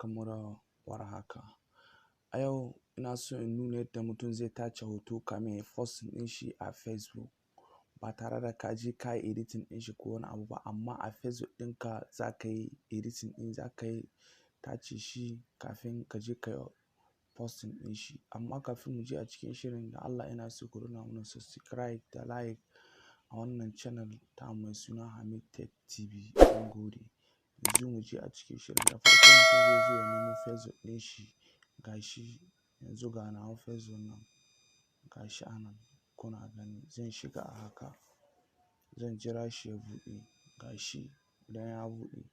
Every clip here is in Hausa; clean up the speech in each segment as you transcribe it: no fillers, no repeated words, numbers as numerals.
Barkanmu da warhaka. A yau ina so in nuna yadda mutum zai tace hoto kamin yayi posting ɗin shi a Facebook ba tare da ka je ka yi editing ɗin shi ko wani abu ba, amma a Facebook ɗinka za ka yi editing ɗin, za ka yi tace shi kafin ka je ka yi posting ɗin shi. Amma kafin mu je a cikin shirin, da Allah ina so ku danna mana subscribe da like a wannan channel ta mai suna Hamid Tech TV. Mun gode. Yanzu mu je a cikin shirin. Da farko mutum zai zo ya nemo Facebook ɗin shi, gashi yanzu ga nawa Facebook nan, gashi a nan kuna gani. Zan shiga a haka, zan jira shi ya buɗe, gashi idan ya buɗe,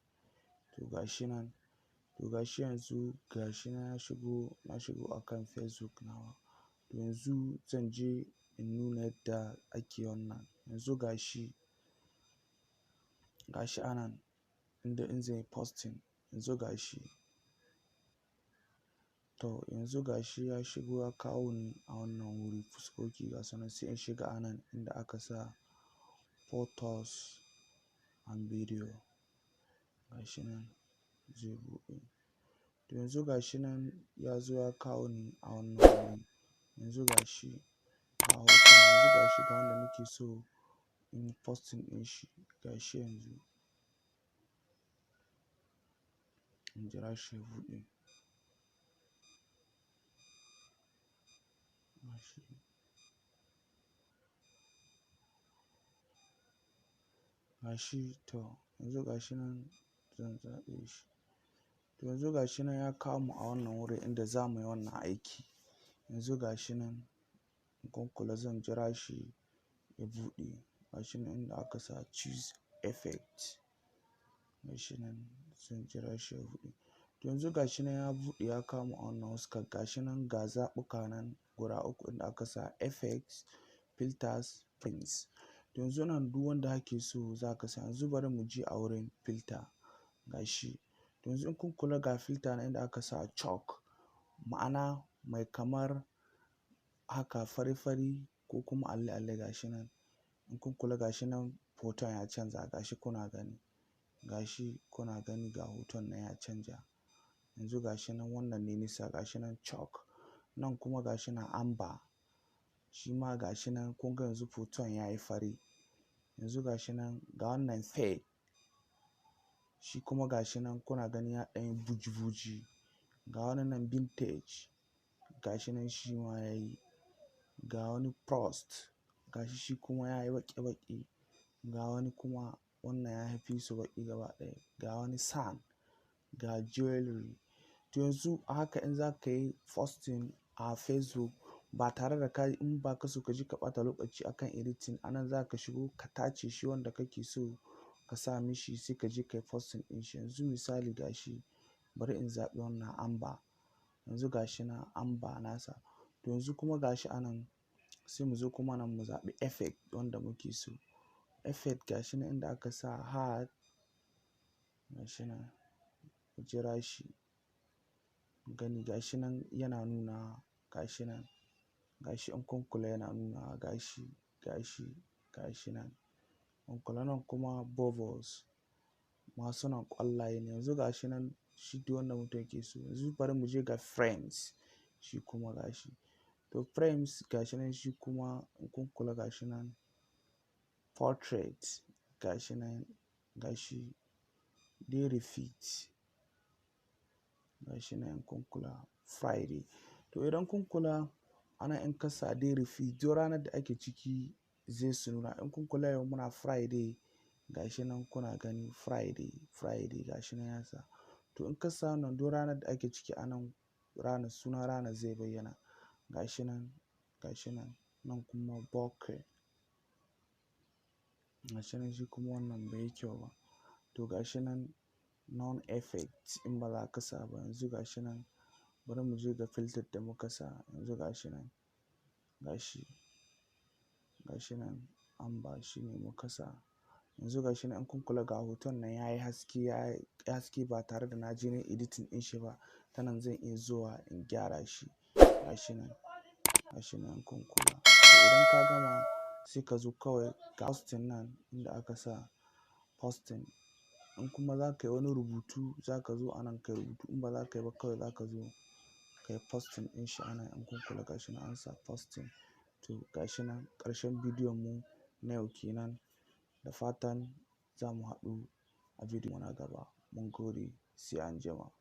to gashi nan, to gashi yanzu gashi nan ya shigo, na shigo akan Facebook nawa. To yanzu zan je in nuna yadda ake wannan. Yanzu gashi, gashi a nan inda in zan yi posting, yanzu gashi. To yanzu gashi ya shigo ya kawo ni a wannan wuri, fuskoki ga su nan, sai in shiga a nan inda aka sa photos and video. Gashi nan zai buɗe. To yanzu gashi nan ya zo ya kawo ni a wannan wuri. Yanzu gashi ga hoton, yanzu gashi ga wanda nake so in yi posting ɗin shi, gashi yanzu. In jira shi ya buɗe. Gashi. Gashi to yanzu gashi nan zan zaɓe shi. To yanzu gashi nan ya kawo mu a wannan wuri inda za mu yi wannan aiki. Yanzu gashi nan in kun kula zan jira shi ya buɗe. Gashi nan inda aka sa choose effect. Gashi nan zan jira shi ya buɗe. To yanzu gashi nan ya buɗe ya kawo mu a wannan fuskar. Gashi nan ga zaɓuka nan guda uku inda aka sa effects, filters, prints. To yanzu nan duk wanda kake so za ka sa. Yanzu bari mu je a wurin filter. Gashi. To yanzu in kun kula ga filter nan inda aka sa chalk, ma'ana mai kamar haka fari-fari ko kuma alli-alli, gashi nan. In kun kula gashi nan hoton ya canza, gashi kuna gani. Gashi kuna gani ga hoton nan ya canja. Yanzu gashi nan wannan ne nisa, gashi nan chalk. Nan kuma gashi nan amber. Shi ma gashi nan kun ga yanzu hoton ya yi fari. Yanzu gashi nan ga wannan fade. Shi kuma gashi nan kuna gani ya ɗan yi buji-buji. Ga wani nan vintage. Gashi nan shi ma ya yi. Ga wani frost. Gashi shi kuma ya yi baƙi-baƙi. Ga wani kuma wannan ya fi su baƙi gaba ɗaya. Ga wani sand. Ga jewelry. To yanzu a haka in za ka yi posting a Facebook ba tare da ka, in ba ka so ka je ka ɓata lokaci akan editing, a nan za ka shigo ka tace shi wanda kake so ka sa mishi, sai ka je ka yi posting ɗin shi. Yanzu misali gashi bari in zaɓi wannan amber. Yanzu gashi nan amber nasa. To yanzu kuma gashi a nan sai mu zo kuma nan mu zaɓi effect wanda muke so. Effect gashi nan inda aka sa heart, gashi nan mu jira shi. Gani gashi nan yana nuna, gashi nan. Gashi in kun kula yana nuna, gashi, gashi, gashi nan. In kula nan kuma bubbles masu nan ƙwallaye ne. Yanzu gashi nan shi duk wanda mutum yake so. Yanzu bari mu je ga frames, shi kuma gashi. To frames gashi nan shi kuma in kun kula gashi nan portrait, gashi nan, gashi day repeat, gashi nan in kun kula Friday. To idan kun kula ana in ka sa day repeat, duk ranar da ake ciki zai su nuna. In kun kula yau muna Friday, gashi nan kuna gani Friday, Friday gashi nan ya sa. To in ka sa wannan duk ranar da ake ciki a nan ranar, sunan ranar zai bayyana. Gashi nan, gashi nan, nan kuma bokeh. Gashi nan shi kuma wannan bai yi kyau ba. To gashi nan non effect in ba za ka sa ba. Yanzu gashi nan bari mu je ga filter da muka sa. Yanzu gashi nan, gashi, gashi nan amber shi ne muka sa. Yanzu gashi nan in kun kula ga hoton nan ya yi haske, ya yi haske ba tare da na je na editing ɗin shi ba. Ta nan zan iya zuwa in gyara shi. Gashi nan, gashi nan in kun kula. To idan ka gama sai ka zo kawai ga posting nan inda aka sa posting. In kuma za ka yi wani rubutu, za ka zo a nan ka yi rubutu. In ba za ka yi ba, kawai za ka zo ka yi posting ɗin shi a nan. In kun kula, gashi nan an sa posting. To gashi nan, ƙarshen bidiyon mu na yau kenan. Da fatan za mu haɗu a bidiyo na gaba. Mun gode, sai anjima.